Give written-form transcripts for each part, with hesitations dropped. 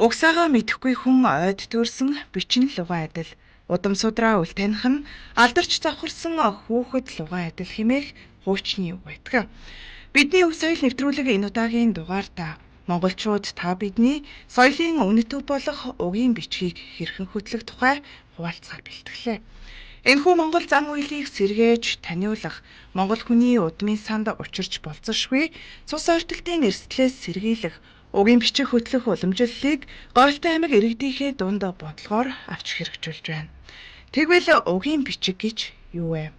Угсаагаа мэдэхгүй хүн ойд төрсөн бичин лугаан адил, удам судраа үл таних нь алдарч завхарсан хүүхэд лугаан адил хэмээх хуучны үг байдаг. Бидний өв соёл нэвтрүүлэг энэ удаагийн дугаартаа монголчууд та бидний соёлын үнэт төв болох угийн бичгийг хэрхэн хөтлөх тухай хуваалцахаар бэлтгэлээ. Энэхүү монгол зан үйлийг сэргээж таниулах, монгол хүний удмын санд учирч болзошгүй цус ойртолтын эрсдлээс сэргийлэх, угийн бичих хөтлөх уламжлалыг Гоолтой аймаг иргэдийнхээ дунд бодлогоор авч хэрэгжүүлж байна. Тэгвэл угийн бичиг гэж юу вэ?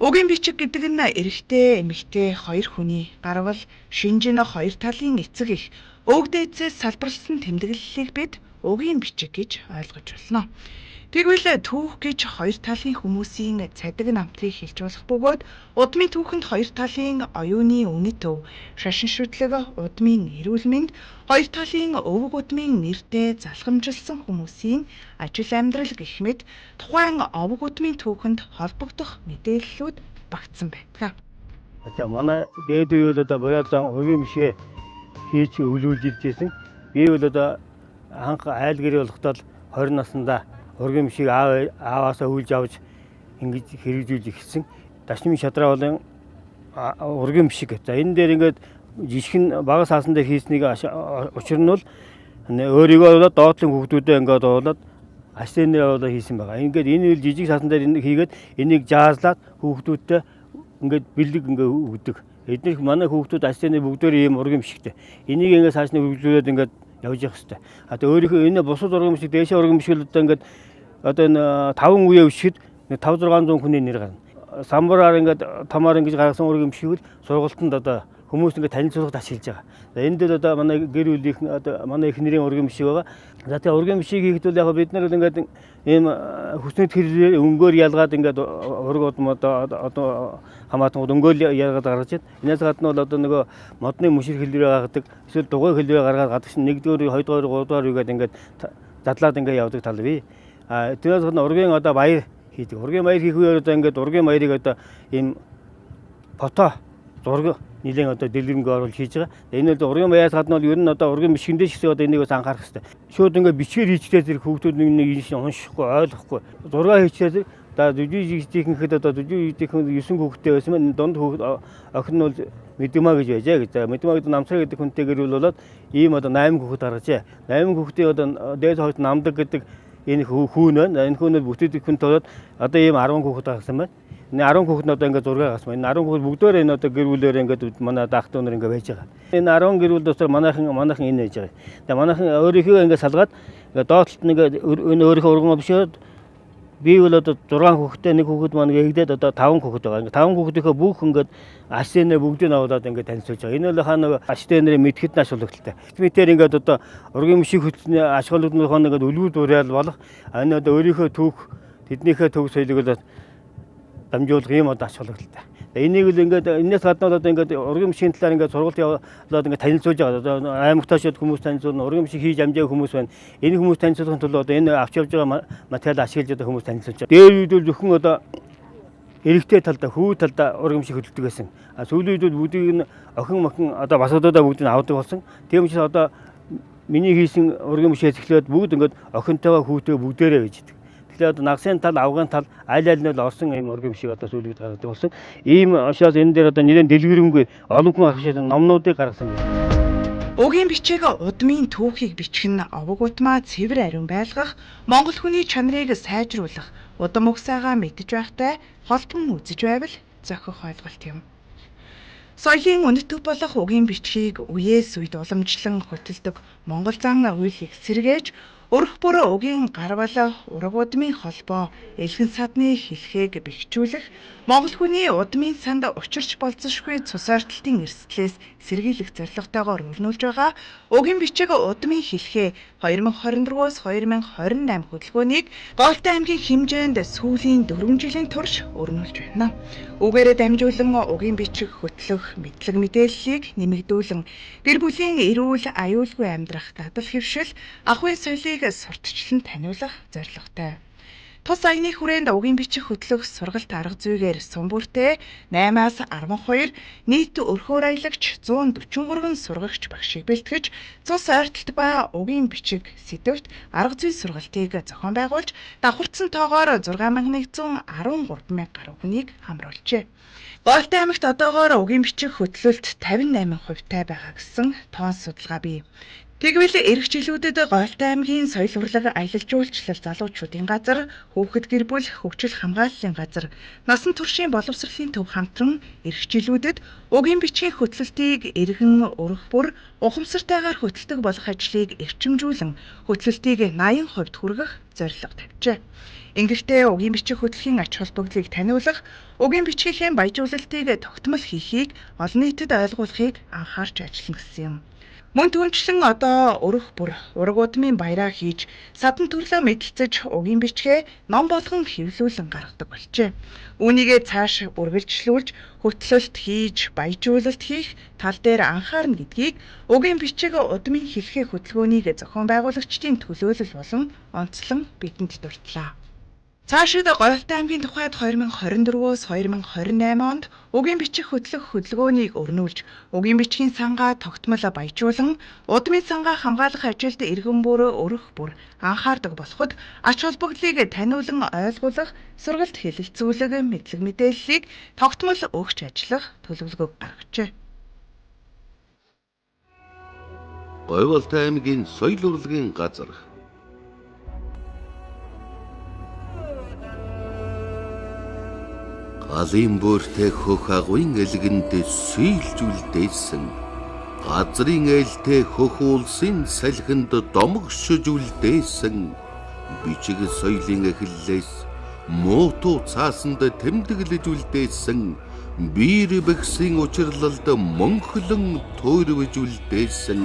Угийн бичиг гэдэг нь эрэгтэй, эмэгтэй хоёр хүний гарвал шинж нь хоёр талын эцэг эх, өвөг дээдсээс салбарласан тэмдэглэлийг бид угийн бичиг гэж ойлгож болно. Тэгвэл түүх гэж хоёр талын хүмүүсийн цадаг намтрыг хэлж болох бөгөөд удмын түүхэнд хоёр талын оюуны үнэт төв, шашин шүтлэг, удмын эрүүл мэнд, хоёр талын өвөг удмын нэртэй залхамжилсан хүмүүсийн ажил амьдрал гэх мэт тухайн овог удмын түүхэнд холбогдох мэдээллүүд багтсан байдаг. За, манай дээд үе бол одоо Бурят зан хувийн бишээ хийж өвлүүлж иржсэн. Би бол одоо анх айл гэрээ болохдоо л 20 наснда ургийн бишийг аав ааваасаа хүлж авч ингэж хэрэгжүүлж эхэлсэн. Дашны шадраа болон ургийн бишиг. За, энэ дээр ингээд жишгэн бага саасан дээр хийснийг учир нь бол өөрийгөө болоод доотлын хүүхдүүдээ ингээд оруулаад асенээр оруулаад хийсэн байгаа. Ингээд энэ үйл жижиг саасан дээр энэ хийгээд энийг жаазлаад хүүхдүүдтэй ингээд бэлэг ингээд өгдөг. Эднэрх манай хүүхдүүд асенээр бүгдээр ийм ургийн бишигтэй. Энийг ингээд цааш нь үргэлжлүүлээд ингээд явж явах хэрэгтэй. А тэгээ өөрийнхөө энэ бусад ургийн бишиг, дээшээ ургийн бишиг л одоо ингээд одоо энэ 5 үе өшгөд 5 600 хүний нэр гарна. Самбараар ингээд томоор ингэж гаргасан ургийн бишиг л сургалтанд одоо хүмүүс ингээд танилцуулахад ашиглаж байгаа. За, энэ дээр одоо манай гэр бүлийнхэн, одоо манай эхнэрийн ургийн бишиг байгаа. За, тэгээ ургийн бишиг хийхэд бол яг бид нар бол ингээд ийм хүснэгт хэрээр өнгөөр ялгаад ингээд ураг удам одоо хамаатангууд өнгөөр ялгаад гаргаж байна. Энээс гадна бол одоо нөгөө модны мөшөр хэлбэрээр гаргадаг, эсвэл дугуй хэлбэрээр гаргаад гадагш 1-р, 2-р, 3-р үгээд ингээд задлаад ингээд явдаг тал бий. А тэрнээс гадна ургийн одоо баяр хийдэг. Ургийн баяр хийх үеэр одоо ингээд ургийн баярыг одоо ийм фото зураг нэлээд одоо дэлгэрэнгүй оруулж хийж байгаа. Энэ бол ургийн баяраас гадна бол ер нь одоо ургийн бичгэндээ ч гэсэн одоо энийг бас анхаарах хэрэгтэй. Шууд ингээд бичгээр хийчихлээ зэрэг хүүхдүүд нэг нэг юм уншихгүй, ойлгохгүй. Зураг хийчихлээ зэрэг за жүжигчдийнхэнхэд одоо жүжигчдийнхэн 9 хүүхэдтэй байсан маань дунд хүүхэд охин нь бол Мэдүмаа гэж байжээ гэж. За, Мэдүмаа гэдэг Намцраа гэдэг хүнтэй гэр бүл болоод ийм одоо 8 хүүхэд гаргажээ. 8 хүүхдийн одоо дээд хоёрт Намдаг гэдэг энэ хүүн байна. Энэ хүүн бол бүтээдэг хүн болоод одоо ийм 10 хүүхэд гаргасан байна. Энэ 10 хүүхэд нь одоо ингээд зураг гаргасан байна. Энэ 10 хүүхэд бүгдөө энэ одоо гэр бүлээр ингээд манай даах дүү нар ингээд байж байгаа. Энэ 10 гэр бүл дотор манайхан энэ байж байгаа. Тэгээ манайхан өөрийнхөө ингээд салгаад ингээд доотлолт нь ингээд энэ өөрийнхөө урган бишээд би бол одоо 6 хүүхэдтэй, нэг хүүхэд маань эгдээд одоо 5 хүүхэд байгаа. Ингээд 5 хүүхдийнхээ бүх ингээд аштэнэ бүгдийг аваад ингээд танилцуулж байгаа. Энэ бол хаа нэг аштэнэрээ мэдхэд нь ашиглагтай. Мэтээр ингээд одоо ургийн мшиг хөтлөний ашиглагдмал хаа ингээд үлгэр дуурайл болох энэ одоо өөрийнхөө түүх, тэднийхээ төв соёлыг бол дамжуулах юм одоо ашиглагтай. Энийг л ингээд энэс гадна одоо ингээд ургийн мшигэн талаар ингээд сургалт явуулаад ингээд танилцуулж байгаа. Одоо аймагтаа шууд хүмүүс танилцуулна, ургийн мшиг хийж амжааг хүмүүс байна. Энэ хүмүүс танилцуулахын тулд одоо энэ авч явж байгаа материал ашиглаж одоо хүмүүс танилцуулж байгаа. Дээр үед бол зөвхөн одоо эрэгтэй талдаа, хүү талдаа ургийн мшиг хөдөлдөг байсан. А сүүлийн үед бол бүгдийг нь охин мохин одоо басуудаа бүгдийг нь авдаг болсон. Тийм учраас одоо миний хийсэн ургийн мшигээс эхлээд бүгд ингээд охинтойгоо хүүтэйгээ бүгдээрээ гэж идэг. Тэгэхээр одоо нагсын тал, авгын тал аль аль нь бол орсон ийм ургийн бишиг одоо сүүлийн үед гаргадаг болсон. Ийм учраас энэ дээр одоо нэлээд дэлгэрэнгүй олон хүн авах номнуудыг гаргасан юм. Угийн бичиг удмын түүхийг бичих нь овог удмаа цэвэр ариун байлгах, монгол хүний чанарыг сайжруулах, удам угсаагаа мэдэж байхтай холбон үзэж байвал зохих ойлголт юм. Соёлын үнэт төв болох угийн бичгийг үеэс үед уламжлан хөтэлдэг монгол зан үйлийг сэргээж, өрх бүр угийн гарвал ураг удмын холбоо, элгэн садны хэлхээг бэхжүүлэх, монгол хүний удмын санд учирч болзошгүй цус ойртолтын эрсдлээс сэргийлэх зорилготойгоор өрнүүлж байгаа угийн бичиг удмын хэлхээ 2024-өөс 2028 хөдөлгөөнийг Гоолтой аймгийн хэмжээнд сүүлийн 4 жилийн турш өрнүүлж байна. Үгээрээ дамжуулан угийн бичиг хөтлөх мэдлэг мэдээллийг нэмэгдүүлэн гэр бүлийн эрүүл аюулгүй амьдрах дадал хэвшил, ахуйн соёлыг сурталчлан таниулах зорилготой. Тус аяны хүрээнд угийн бичих хөтлөх сургалт арга зүйгээр сум бүртээ 8-аас 12 нийт өрхөөр аялагч 143 сургагч багшийг бэлтгэж, цус ойртолт ба угийн бичиг сэдэвт арга зүй сургалтыг зохион байгуулж, давхарцсан тоогоор 6113 мянга гаруй хүнийг хамруулжээ. Гоолтой аймагт одоогоор угийн бичих хөтлөлт 58% тай байгаа гэсэн тоон судалгаа бий. Тэгвэл ирэх жилүүдэд Гоолтой аймгийн соёл урлаг аялал жуулчлал залуучуудын газар, хүүхэд гэр бүл хөгжил хамгааллын газар, насан туршийн боловсролын төв хамтран ирэх жилүүдэд угийн бичгийн хөтлөлтийг эргэн өрөх бүр ухамсартайгаар хөтэлдэг болох ажлыг эрчимжүүлэн хөтлөлтийг 80% хүргэх зорилго тавьжээ. Ингэхдээ угийн бичих хөтлөхийн ач холбогдлыг таниулах, угийн бичгийнхээ баяжуулалтыг тогтмол хийхийг олон нийтэд ойлгуулахыг анхаарч ажиллана гэсэн юм. Мөн түнчлэн одоо өрөх бүр ураг удмын баяраа хийж садан төрлөө мэдлцэж угийн бичгээ ном болгон хэвлүүлэн гаргадаг болжээ. Үүнийгээ цааш үргэлжлүүлж хөтлөлт хийж баяжуулалт хийх тал дээр анхаарна гэдгийг угийн бичиг удмын хэлхээ хөдөлгөөнийг зохион байгуулагчдын төлөөлөл болон онцлон бидэнд дурдлаа. Цаашид Гоолтой аймгийн тухайд 2024-өөс 2028 онд угийн бичих хөтлөх хөдөлгөөнийг өрнүүлж, угийн бичгийн сангаа тогтмол баяжуулан, удмын сангаа хамгаалах ажилд иргэн бүр өрөх бүр анхаардаг болоход ач холбогдлыг таниулан ойлгуулах, сургалт хэлэлцүүлэг, мэдлэг мэдээллийг тогтмол өгч ажиллах төлөвлөгөөг гаргажээ. Гоолтой аймгийн соёл урлагийн газар. Галын бөөртэй хөх агуйн элгэнд сийлж үлдээсэн. Газрын ээлтэй хөх уулсын салхинд домогшиж үлдээсэн. Бичиг соёлын эхлэлээс муутуу цаасанд тэмдэглэж үлдээсэн. Биер бэгсийн учирлалд мөнхлөн туйрвж үлдээсэн.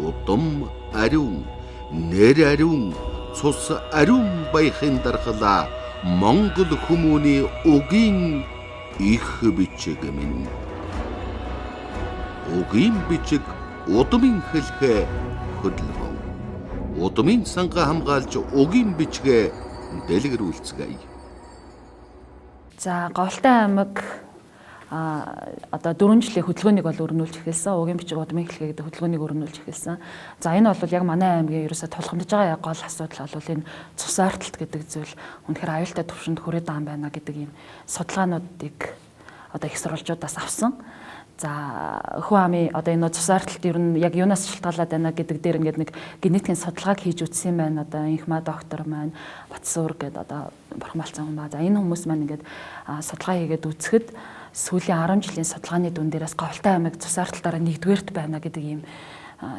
Удам ариун, нэр ариун, цус ариун баяхын дархлаа Монгол хүмүүний угийн их бичиг минь. Угийн бичиг удмын хэлхээ хөдөлгөөн. Удмын сангаа хамгаалж угийн бичгээ дэлгэрүүлцгээе. За, Гоолтой аймаг одоо 4 жилийн хөдөлгөөнийг бол өрнүүлж эхэлсэн. Угийн бичиг удмын хэлхээ гэдэг хөдөлгөөнийг өрнүүлж эхэлсэн. За, энэ бол яг манай аймгийн ерөөсөө тулгамдж байгаа яг гол асуудал бол энэ цус ойртолт гэдэг зүйл үнэхээр аюултай түвшинд хүрээд байгаа юм байна гэдэг ийм судалгаануудыг одоо их сурвалжуудаас авсан. За, хүн амын одоо энэ цус ойртолт ер нь яг юунаас шалтгаалаад байна гэдэг дээр ингээд нэг генетикийн судалгааг хийж үзсэн юм байна. Одоо Инхма доктор маань, Батсуур гэдэг одоо бурхан балцсан хүн ба. За, энэ хүмүүс маань ингээд судалгаа хийгээд үзэхэд сүүлийн 10 жилийн судалгааны дүн дээрээс Гоолтой аймаг цус ойртолтоороо нэгдүгээрт байна гэдэг ийм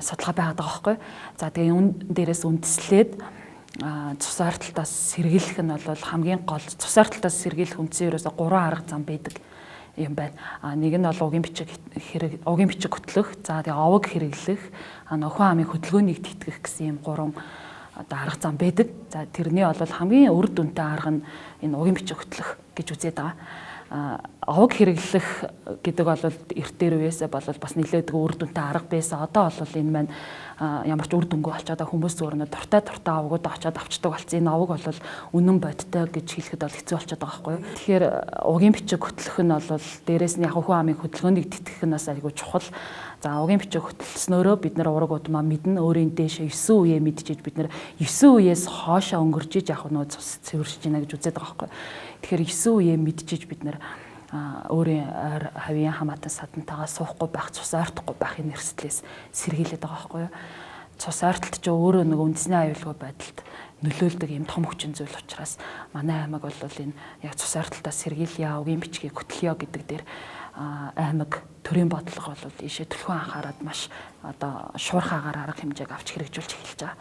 судалгаа байгаад байгаа байхгүй. За, тэгээ энэ дээрээс үндэслээд цус ойртолтоос сэргийлэх нь бол хамгийн гол цус ойртолтоос сэргийлэх үндсэн ерөөсөө 3 арга зам байдаг юм байна. Нэг нь бол угийн бичиг хэрэг, угийн бичиг хөтлөх, за тэгээ овог хэрэглэх, нөхөн амын хөдөлгөөнийг тэтгэх гэсэн юм 3 одоо арга зам байдаг. За, тэрний бол хамгийн үр дүнтэй арга нь энэ угийн бичиг хөтлөх гэж үзээд байгаа. Овог хэрэглэх гэдэг бол эрт дээр үеэсээ бол бас нэлээдгүй үр дүнтэй арга байсан. Одоо бол энэ маань ямар ч үр дүнгүй болчиход хүмүүс зүгээр нэ дуртай овгууд очиод авчдаг болсон. Энэ овог бол үнэн бодтой гэж хэлэхэд бол хэцүү болчиход байгаа байхгүй юу. Тэгэхээр угийн бичиг хөтлөх нь бол дээрээс нь яг хүн амын хөдөлгөөнийг тэтгэх нь бас айгүй чухал. За, угийн бичиг хөтлснөөрөө бид нар ураг удмаа мэднэ, өөрийн дээшээ 9 үеэ мэдчихэж бид нар 9 үеэс хоошоо өнгөрч иж яг нөө цус цэвэршиж байна гэж үзээд байгаа байхгүй юу. Тэгэхээр 9 үеэ мэдчихэж бид нар өөрийн ойр хавийн хамаатан садантайгаа суухгүй байх, цус ойртохгүй байхын эрсдлээс сэргийлээд байгаа байхгүй юу. Цус ойртолт ч өөрөө нэг үндэсний аюулгүй байдалд нөлөөлдөг юм том хүчин зүйл учраас манай аймаг бол энэ яг цус ойртолтоос сэргийлье, угийн бичгийг хөтлөё гэдэг дээр аймаг төрийн бодлого бол ийшээ түлхүү анхаарад маш одоо шуурхаагаар арга хэмжээг авч хэрэгжүүлж эхэлж байгаа.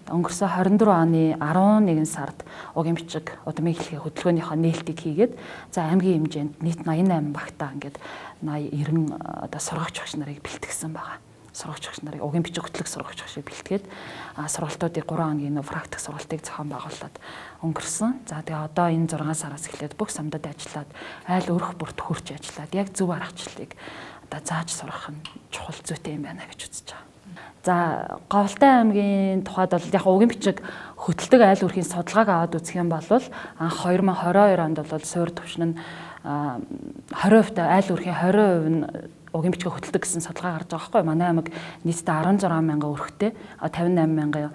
Өнгөрсөн 24 оны 11 сард угийн бичиг удмын хэлхээ хөдөлгөөнийхөө нээлтийг хийгээд за аймгийн хэмжээнд нийт 88 багтаа ингээд 80 90 одоо сургагч багш нарыг бэлтгэсэн байгаа. Сургагч багш нарыг угийн бичиг хөтлөх сургагч багшийг бэлтгээд сургалтуудыг 3 хоногийн практик сургалтыг зохион байгуулад өнгөрсөн. За, тэгээ одоо энэ 6 сараас эхлээд бүх самдад ажиллаад айл өрх бүрт хөрч ажиллаад яг зөв аргачлалыг одоо зааж сурах нь чухал зүйтэй юм байна гэж үзэж байгаа. За, Говьлтай аймгийн тухайд бол яг угийн бичиг хөтэлдэг айл өрхийн судалгааг аваад үзэх юм бол анх 2022 онд бол суур түвшин нь 20% та айл өрхийн 20% нь угийн бичгээ хөтэлдэг гэсэн судалгаа гарч байгаа байхгүй. Манай аймаг нийтдээ 16 мянган өрхтэй, 58 мянган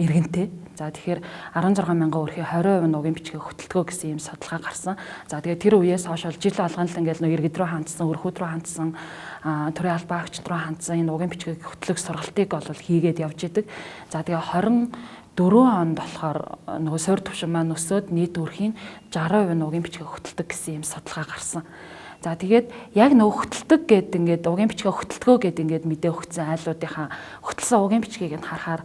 иргэнтэй. За, тэгэхээр 16 мянган өрхийн 20% нь угийн бичгээ хөтэлдгөө гэсэн ийм судалгаа гарсан. За, тэгээд тэр үеэс хойш бол жил болгон л ингээл нөө иргэд рүү хандсан, өрхүүд рүү хандсан, төрийн албан агчид руу хандсан энэ угийн бичгийг хөтлөх сургалтыг бол хийгээд явж идэг. За, тэгээ 24 онд болохоор нөгөө суур түвшин маань өсөөд нийт өрхийн 60% нь угийн бичгээ хөтэлдэг гэсэн ийм судалгаа гарсан. За, тэгээд яг нөгөө хөтэлдэг гэд ингээд угийн бичгээ хөтэлдгөө гэд ингээд мэдээ өгсөн айлуудынхаа хөтэлсэн угийн бичгийг нь харахаар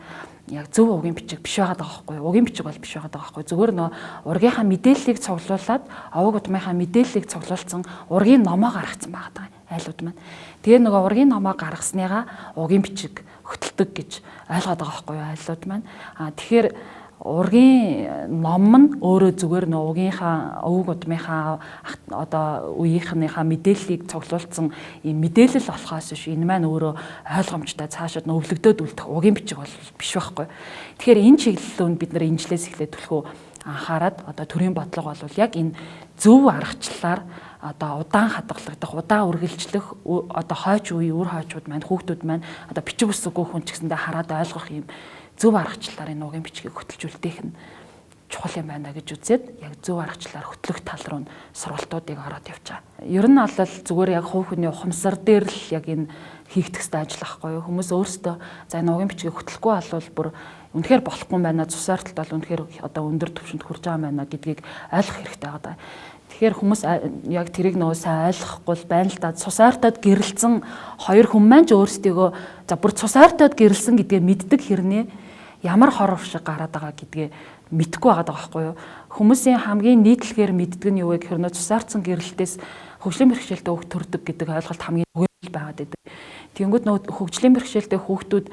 яг зөв угийн бичиг биш байгаад байгаа байхгүй юу? Угийн бичиг бол биш байгаад байгаа байхгүй юу? Зүгээр нөгөө ургийнхаа мэдээллийг цуглуулад, овог удмынхаа мэдээллийг цуглуулсан ургийн номоо гаргацсан байгаа даа айлууд маань. Тэгээ нөгөө ургийн номоо гаргасныгаа угийн бичиг хөтэлдэг гэж ойлгоод байгаа байхгүй юу айлууд маань. А тэгэхээр ургийн ном нь өөрөө зүгээр нөө угийнхаа өвөг удмынхаа одоо үеийнхнийхаа мэдээллийг цуглуулсан ийм мэдээлэл болохоос биш энэ маань өөрөө ойлгомжтой цаашаад нөө өвлөгдөөд үлдэх угийн бичиг бол биш байхгүй. Тэгэхээр энэ чиглэлөнд бид нар энэ жилээс эхлээд түлхүү анхаарад одоо төрийн бодлого бол яг энэ зөв аргачлалаар одоо удаан хадгалагдах, удаан үргэлжлэх одоо хойч үе, үр хойчууд маань, хүүхдүүд маань одоо бичиг үсэггүй хүн ч гэсэндээ хараад ойлгох юм зөв аргачлалаар энэ угийн бичгийг хөтөлж үлдээх нь чухал юм байна гэж үзээд яг зөв аргачлалаар хөтлөх тал руу сургалтуудыг ороод явж байгаа. Ер нь бол зүгээр яг хувь хүний ухамсар дээр л яг энэ хийгдэх ёстой ажил ахгүй юу? Хүмүүс өөрсдөө за энэ угийн бичгийг хөтлөхгүй болвол бүр үнэхээр болохгүй юм байна, цус ойртолт бол үнэхээр одоо өндөр түвшинд хүрч байгаа юм байна гэдгийг ойлгох хэрэгтэй байгаа. Тэгэхээр хүмүүс яг тэрийг нөгөө сайн ойлгохгүй л байна л да. Цус ойртоод гэрэлцэн хоёр хүн маань ч өөрсдийгөө за бүр цус ойртоод гэрэлсэн гэдгээ мэддэг хэрнээ ямар хор уршиг гараад байгаа гэдгээ мэдэхгүй байгаа байхгүй юу? Хүмүүсийн хамгийн нийтлэгээр мэддэг нь юу вэ гэхээр нөө цус ойртсон гэрэлтээс хөгжлийн бэрхшээлтэй хүүхд төрдөг гэдэг ойлголт хамгийн түгээмэл байгаад байдаг. Тэнгүүд нөө хөгжлийн бэрхшээлтэй хүүхдүүд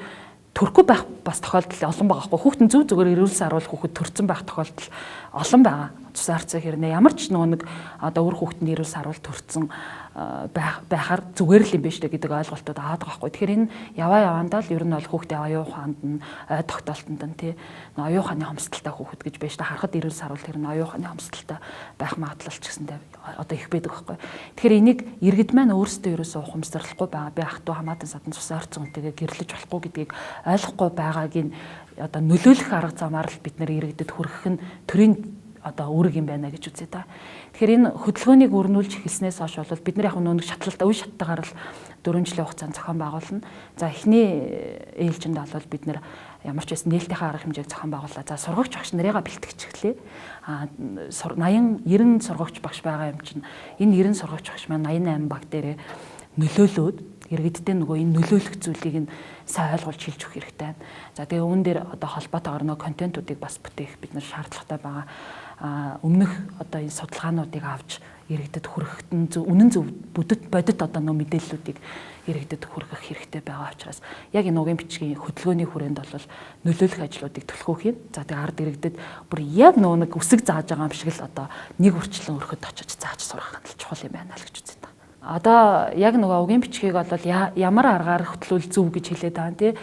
төрөхгүй байх бас тохиолдол олон байгаа хгүй. Хүүхэд нь зөв зүгээр эрүүл саруул хүүхэд төрсөн байх тохиолдол олон байгаа. Цус ойртсон хэрнээ ямар ч нөгөө нэг одоо үр хүүхэд нь эрүүл саруул төрсөн байхаар зүгээр л юм биш үү гэдэг ойлголтууд аваад байгаа хгүй. Тэгэхээр энэ яваа яваандаа л ер нь бол хүүхдээ оюун ухаанд нь, ой тогтоолтонд нь тий оюун ухааны хомсдолтой хүүхэд гэж байж та харахад эрүүл саруул тэр нь оюун ухааны хомсдолтой байх магадлал ч гэсэндээ одоо их байдаг байхгүй. Тэгэхээр энийг иргэд маань өөрсдөө ерөөсөө ухамсарлахгүй байгаа. Би ах トゥ хамаатан садан цус ойртсон хүнтэйгээ гэрлэж болохгүй гэдгийг ойлгохгүй байгааг нь одоо нөлөөлөх арга замаар л бид нэр иргэдэд хүргэх нь төрийн одоо үүрэг юм байна гэж үзье та. Тэгэхээр энэ хөдөлгөөнийг өрнүүлж эхэлснээс хойш бол бид нар яг нөө шатлалтай үе шаттайгаар л 4 жилийн хугацаанд зохион байгуулна. За, эхний ээлжинд бол бид нар ямар ч байсан нээлтийнхээ арга хэмжээг зохион байгууллаа. За, сургагч багш нарыгаа бэлтгэчихлээ. А 80 90 сургагч багш байгаа юм чинь энэ 90 сургагч багш маань 88 баг дээрээ нөлөөлөөд иргэдтэй нөгөө энэ нөлөөлөх зүйлийг нь сайн ойлгуулж хэлж өгөх хэрэгтэй байна. За, тэгээ үүн дээр одоо холбоотойгоор нөгөө контентуудыг бас бүтээх бид нар шаардлагатай байгаа. Өмнөх одоо энэ судалгаануудыг авч иргэдэд хүргэхэд нь үнэн зөв бодит одоо нөө мэдээллүүдийг иргэдэд хүргэх хэрэгтэй байгаа учраас яг энэ угийн бичгийн хөдөлгөөний хүрээнд бол нөлөөлөх ажлуудыг түлхүүх юм. За, тэгээ ард иргэдэд бүр яг нөгөө нэг үсэг зааж байгаа юм шиг л одоо нэг үрчлэн өрхөд очиж зааж сурах нь л чухал юм байна л гэж үздэг. Одоо яг нөгөө угийн бичгийг бол ямар аргаар хөтлүүл зөв гэж хэлээд байгаа юм тий.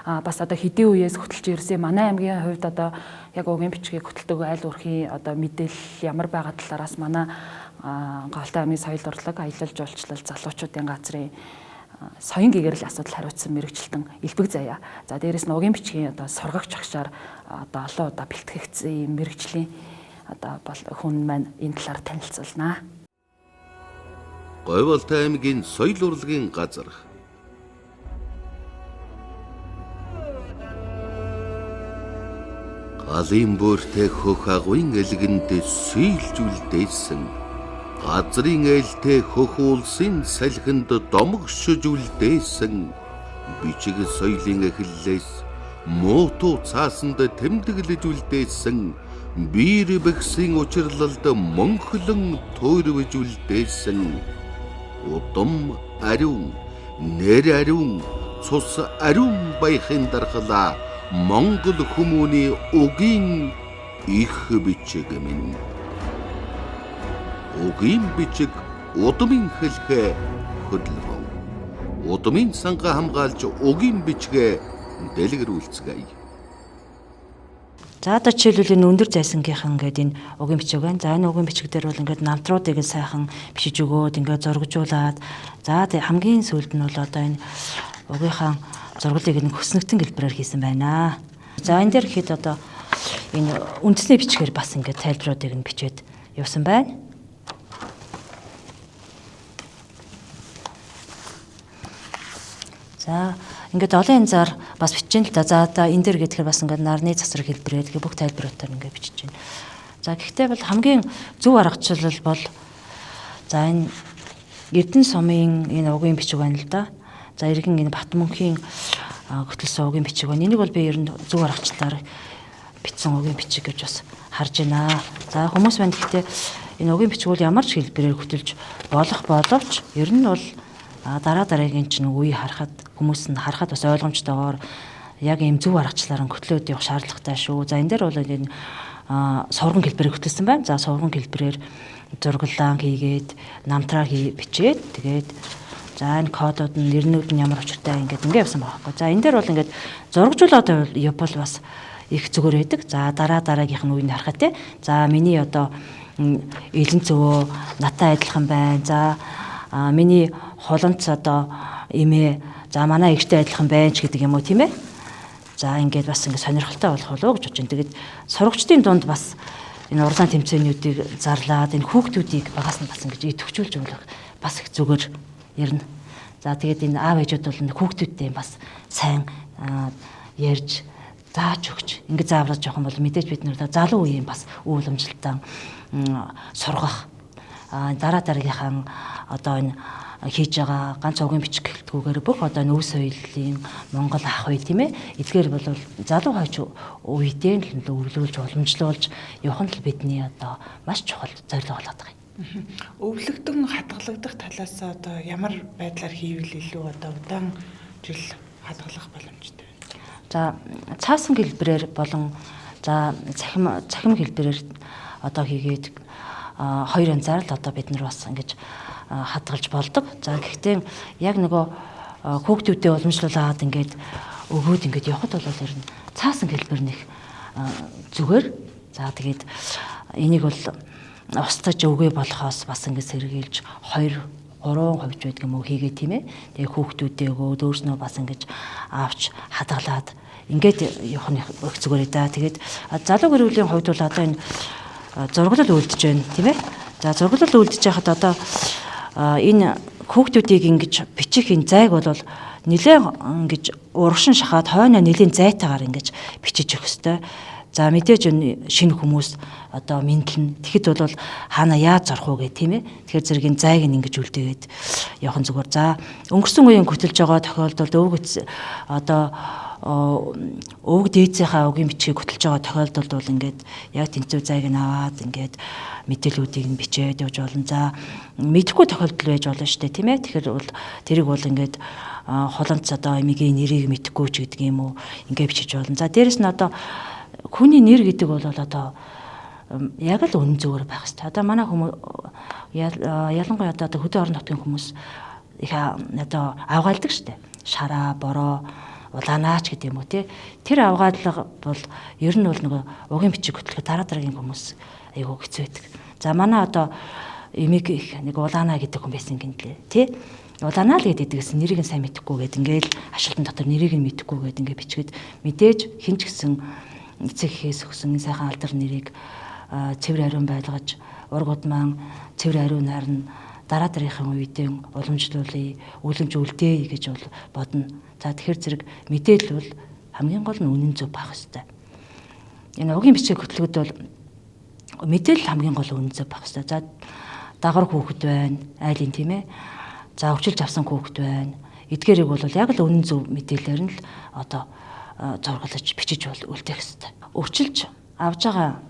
А бас одоо хэдийн үеэс хөтөлж ирсэн манай аймгийн хувьд одоо яг угийн бичгийг хөтэлдэг айл өрхийн одоо мэдээлэл ямар байгаа талаараас манай Говьлтай аймгийн соёл урлаг, аялал жуулчлал, залуучуудын газрын соён гэгэрэл асуудал хариуцсан мэрэгчлэн Элбэг Заяа. За, дээрэс нь угийн бичгийн одоо сургагч агшаар одоо олон удаа бэлтгэгдсэн юм мэрэгжлийн одоо хүн маань энэ талаар танилцуулнаа. Говьлтай аймгийн соёл урлагийн газар. Галын бөөртэй хөх агуйн элгэнд сийлж үлдээсэн. Газрын ээлтэй хөх уулсын салхинд домогшиж үлдээсэн. Бичиг соёлын эхлэлээс муутуу цаасанд тэмдэглэж үлдээсэн. Биер бэгсийн учирлалд мөнхлөн туйрвж үлдээсэн. Удам ариун, нэр ариун, цус ариун баяхын дархлаа Монгол хүмүүний угийн их бичиг минь. Угийн бичиг удмын хэлхээ хөдөлгөөн. Удмын сангаа хамгаалж угийн бичгээ дэлгэрүүлцгээе. За одоо жишээлбэл энэ өндөр зайсангийнхан ингээд энэ угийн бичиг байна. За энэ угийн бичиг дээр бол ингээд намтруудыг нь сайхан бичиж өгөөд ингээд зургажуулаад за хамгийн сүүлд нь бол одоо энэ угийнхаа зургалыг энэ хөснөгтөн хэлбэрээр хийсэн байна. За энэ дээр гэхэд одоо энэ үндэсний бичгээр бас ингээд тайлбаруудыг нь бичээд явсан байна. За ингээд олон янзаар бас бичиж байна л да. За одоо энэ дээр гэхээр бас ингээд нарны цацраг хэлбэрээр тэгээ бүх тайлбаруудаар ингээд бичиж байна. За гэхдээ бол хамгийн зөв аргачлал бол за энэ Эрдэнэ сумын энэ угийн бичиг байна л да. За иргэн энэ Батмөнхийн хөтөлсөн угийн бичиг байна. Энийг бол би ер нь зөв аргачлалаар бичсэн угийн бичиг гэж бас харж байна. За хүмүүс байна гэхдээ энэ угийн бичиг бол ямар ч хэлбэрээр хөтөлж болох боловч ер нь бол дараа дараагийн чинь үе харахад хүмүүс нь харахад бас ойлгомжтойгоор яг ийм зөв аргачлалаар хөтлөөд явах шаардлагатай шүү. За энэ дээр бол энэ сурган хэлбэрээр хөтөлсөн байна. За сурган хэлбэрээр зургалан хийгээд намтраа бичээд тэгээд за энэ кодууд нь нэрнүүд нь ямар учиртай ингээд ингээ явсан байгаа байхгүй. За энэ дээр бол ингээд зургажуулаад явбал бас их зүгээр байдаг. За дараа дараагийнх нь үеийг харахад те. За миний одоо элен цөвөө надтай адилхан байна. За миний хуланц одоо эмээ за манай эгчтэй адилхан байна ч гэдэг юм уу тийм ээ. За ингээд бас ингээд сонирхолтой болох болов уу гэж бодож байна. Тэгээд сурагчдын дунд бас энэ урлаан тэмцээнүүдийг зарлаад энэ хүүхдүүдийг багаас нь бас ингэж идэвхжүүлж өгөх бас их зүгээр ярина. За тэгээд энэ аав ээжүүд бол хүүхдүүдтэй бас сайн ярьж зааж өгч ингээд заавраж явах юм бол мэдээж бид нар залуу үеийн бас үе уламжлалтаа сургах дараа дараагийнхаа одоо энэ хийж байгаа ганц угийн бичиг гэлтгүүгээр бүх одоо энэ өв соёлын Монгол ах үе тийм ээ эдгээр бол залуу хойч үедээ л өвлүүлж уламжлуулж явах нь л бидний одоо маш чухал зорилго болоод байгаа юм. Өвлөгдөн хадгалагдах талаас одоо ямар байдлаар хийвэл илүү одоо удаан жил хадгалах боломжтой вэ? За цаасан хэлбэрээр болон за цахим хэлбэрээр одоо хийгээд хоёр янзаар л одоо бид нар бас ингэж хадгалж болдог. За гэхдээ яг нөгөө хүүхдүүдэд уламжлуулаад ингээд өгөөд ингээд явхад бол ер нь цаасан хэлбэр нэх зүгээр. За тэгээд энийг бол устдаж өгөө болохоос бас ингээд сэргийлж 2 3 хувьж байдаг юм уу хийгээ тийм ээ. Тэгээ хүүхдүүдээ өгөөд өөрснөө бас ингэж авч хадгалаад ингээд явах нь их зүгээр ээ да. Тэгээд залуу гэр бүлийн хувьд бол одоо энэ зурглал үлдэж байна тийм ээ. За зурглал үлдэж байхад одоо энэ хүүхдүүдийг ингэж бичих энэ зайг бол нэлээд ингэж урагшин шахаад хойноо нэлээд зайтаагаар ингэж бичиж өгөх ёстой. За мэдээж энэ шинэ хүмүүс одоо мэдлэн. Тэгэхэд бол хаана яаж зорох уу гэх тийм ээ. Тэгэхээр зэрэг энэ зайг нь ингэж үлдээгээд явах нь зүгээр. За өнгөрсөн үеийн хөтөлж байгаа тохиолдолд өвөг одоо өвөг дээдсийнхаа угийн бичгийг хөтөлж байгаа тохиолдолд бол ингээд яг тэнцүү зайг нь аваад ингээд мэдээллүүдийг нь бичээд явж болно. За мэдэхгүй тохиолдол байж болно шүү дээ тийм ээ. Тэгэхээр бол тэрийг бол ингээд хуланц одоо эмигийн нэрийг мэдэхгүй ч гэдэг юм уу ингээд бичиж болно. За дээрэс нь одоо хүний нэр гэдэг бол одоо яг л үнэн зүгээр байх хэрэгтэй. Одоо манай хүмүүс ялангуяа одоо хөдөө орон нутгийн хүмүүс их одоо авгаалдаг шүү дээ. Шараа, бороо, улаанаач гэдэг юм уу те. Тэр авгаалга бол ер нь бол нөгөө угийн бичиг хөтлөхөд дараа дараагийн хүмүүс айгүй хэцүү байдаг. За манай одоо эмиг их нэг улаанаа гэдэг хүн байсан гинлээ тий. Улаанаа л гэдэг гэсэн нэрийг нь сайн мэдэхгүй гээд ингээл ашиглалтан дотор нэрийг нь мэдэхгүй гээд ингээ бичгээд мэдээж хэн ч гэсэн эцэг эхээс өгсөн сайхан алдар нэрийг цэвэр ариун байлгаж ургууд маань цэвэр ариунаар нь дараа дараагийн үедээ уламжлуулъя, үлэмж үлдээе гэж бол бодно. За тэгэхээр зэрэг мэдээлэл бол хамгийн гол нь үнэн зөв байх ёстой. Энэ угийн бичиг хөтлөхөд бол мэдээлэл хамгийн гол үнэн зөв байх ёстой. За дагар хүүхэд байна, айлын тийм ээ. За өвчилж авсан хүүхэд байна. Эдгээрийг бол яг л үнэн зөв мэдээлэлээр нь л одоо зургалж бичиж бол үлдээх ёстой. Өвчилж авж байгаа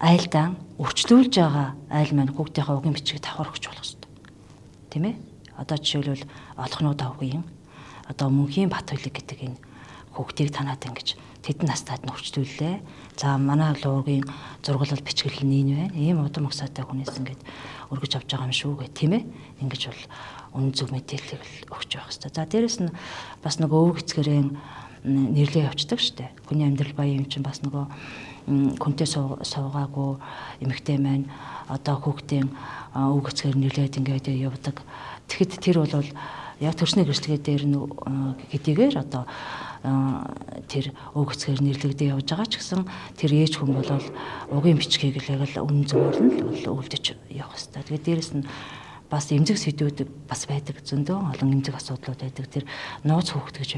айлдаа өвчлүүлж байгаа айл маань хүүхдийнхээ угийн бичгийг давхар өгч болох ёстой. Тийм ээ? Одоо жишээлбэл олохнууд авгийн одоо мөнхийн Батхуйлаг гэдэг энэ Хүүхдийг танаад ингэж тэдэн настайд нь хөвчтүүллээ. За манай луургийн зургалал бичгэл нь энэ байна. Ийм удам угсаатай хүнээс ингээд өргөж авч байгаа юм шүү гэх тийм ээ. Ингэж бол үнэн зөв мэдээллийг л өгч явах хэрэгтэй. За дээрэс нь бас нөгөө өвөг эцгэрээ нэрлээ явцдаг штэ. Хүний амьдрал баян юм чинь бас нөгөө хүнтэй суугаагүй эмэгтэй маань одоо хүүхдийн өвөг эцгээр нэрлээд ингээд явдаг. Тэгэхэд тэр бол яг төрсний гэрчлэгээ дээр нь хэдийгээр одоо тэр өвөг эцгээр нэрлэгдээ явж байгаа ч гэсэн тэр ээж хүн бол угийн бичгийг л яг л үнэн зөвөөр нь л үлдэж явах хэрэгтэй. Тэгээд дээрэс нь бас эмзэг сэдвүүд бас байдаг, зөндөө олон эмзэг асуудлууд байдаг. Тэр нууц хүүхэд гэж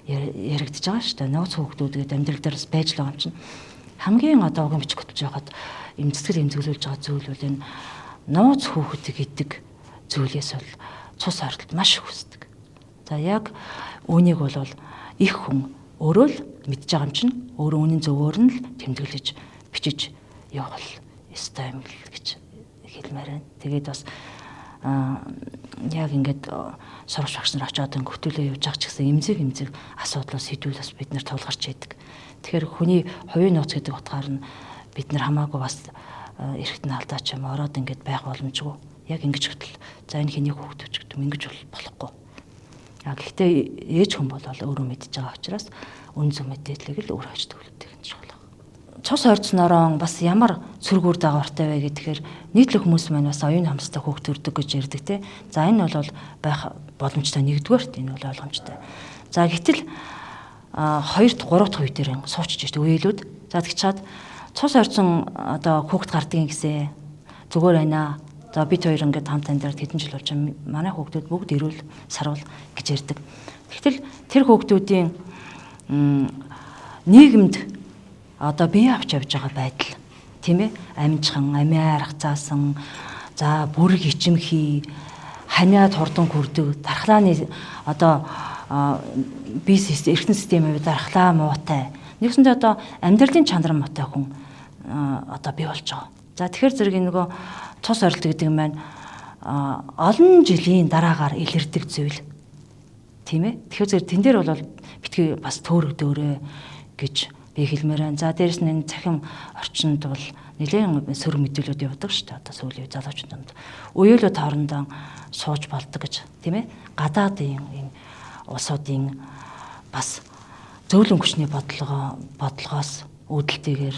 яригдж байгаа шүү дээ. Нууц хүүхдүүд гэдэг амьдрал дээр бас байж л байгаа юм чинь. Хамгийн одоо угийн бичиг хөтлөж байхад эмзэтгэл эмзэглүүлж байгаа зүйл бол энэ нууц хүүхэд гэдэг зүйлээс бол цус оролт маш их үүсдэг. За яг үүнийг бол их хүн өөрөө л мэдж байгаа юм чинь өөрөө үнэн зөвөөр нь л тэмдэглэж бичиж явах ёстой юм л гэж хэлмээр байна. Тэгээд бас яг ингээд сурагч багш нар очиод ингээд хөтөлөө явж байгаа ч гэсэн эмзэг асуудлаас сэдвүүд бас бид нар тулгарч яадаг. Тэгэхээр хүний хувийн нууц гэдэг утгаар нь бид нар хамаагүй бас эргэтэн алдаа ч юм ороод ингээд байх боломжгүй. Яг ингэж хөтөл. За энэ хэнийг хүүхдүүч гэдэг юм ингэж болохгүй. А гэхдээ ээж хүн бол өөрөө мэдж байгаа учраас үн зөв мэдээллийг л өөр хаж төвлөдөг юм чухал. Цус орцноороо бас ямар сөрөг үр дагавартай вэ гэхээр нийтлэг хүмүүс маань бас оюун хамстай хүүхд төрдөг гэж ярьдаг те. За энэ бол байх боломжтой нэгдүгээрт энэ бол ойлгомжтой. За гэтэл 2 дахь 3 дахь үе дээр суучж штэ үеэлүүд. За тэгчээд цус орцсон одоо хүүхд гардгийн гэсэн зүгээр байна. За бид хоёр ингээд хамт амьдраад хэдэн жил болж манай хүүхдүүд бүгд эрүүл саруул гэж ярьдаг. Тэгтэл тэр хүүхдүүдийн нийгэмд одоо бие авч явж байгаа байдал тийм ээ, амжихан, амиа арга заасан, за бүрэг ичимхий, ханиад хурдан хүрдэг, дархлааны одоо бие эргэтэн системийн хувьд дархлаа муутай. Нэгсэндээ одоо амьдралын чанар муутай хүн одоо бий болж байгаа. За тэгэхээр зэрэг нөгөө цус орилт гэдэг маань олон жилийн дараагаар илэрдэг зүйл тийм ээ. Тэгэхээр зэрэг тэн дээр бол битгий бас төөрөгдөөрэй гэж би хэлмээр байна. За дээрэс нь энэ цахим орчинд бол нэлээд сөрөг мэдээлүүд явдаг шүү дээ. Одоо сүүлийн залуучууд донд үеэлүүд хоорондоо сууж болдог гэж тийм ээ. Гадаадын энэ улсуудын бас зөөлөн хүчний бодлогоос үүдэлтэйгээр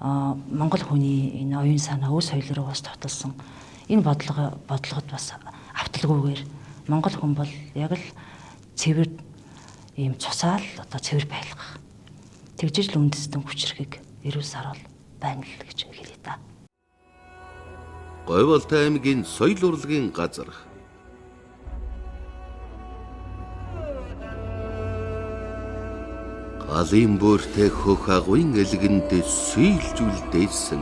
Монгол хүний энэ оюун санаа өв соёл руу бас тоталсан энэ бодлогод бас авталгүйгээр Монгол хүн бол яг л цэвэр ийм цусаал одоо цэвэр байлгах. Тэгжиж л үндэстэн хүчрэхийг эрүүл саруул байна л гэж хэлье та. Говьволтой аймгийн соёл урлагийн газар. Галын бөөртэй хөх агуйн элгэнд сийлж үлдээсэн.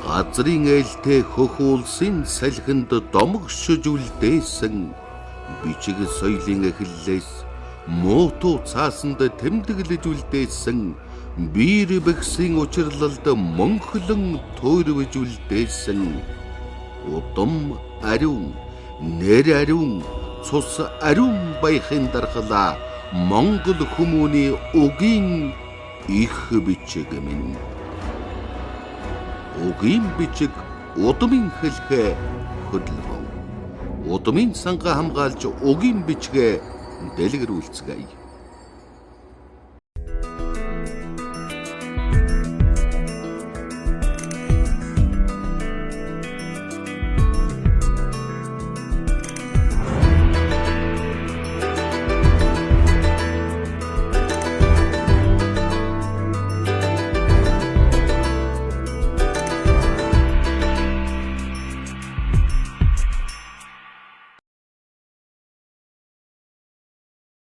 Газрын ээлтэй хөх уулсын салхинд домогшиж үлдээсэн. Бичиг соёлын эхлэлээс муутуу цаасанд тэмдэглэж үлдээсэн. Биер бэгсийн учирлалд мөнхлөн туйрвж үлдээсэн. Удам ариун, нэр ариун, цус ариун баяхын дархлаа Монгол хүмүүний угийн их бичиг минь. Угийн бичиг удмын хэлхээ хөдөлгөөн. Удмын сангаа хамгаалж угийн бичгээ дэлгэрүүлцгээе.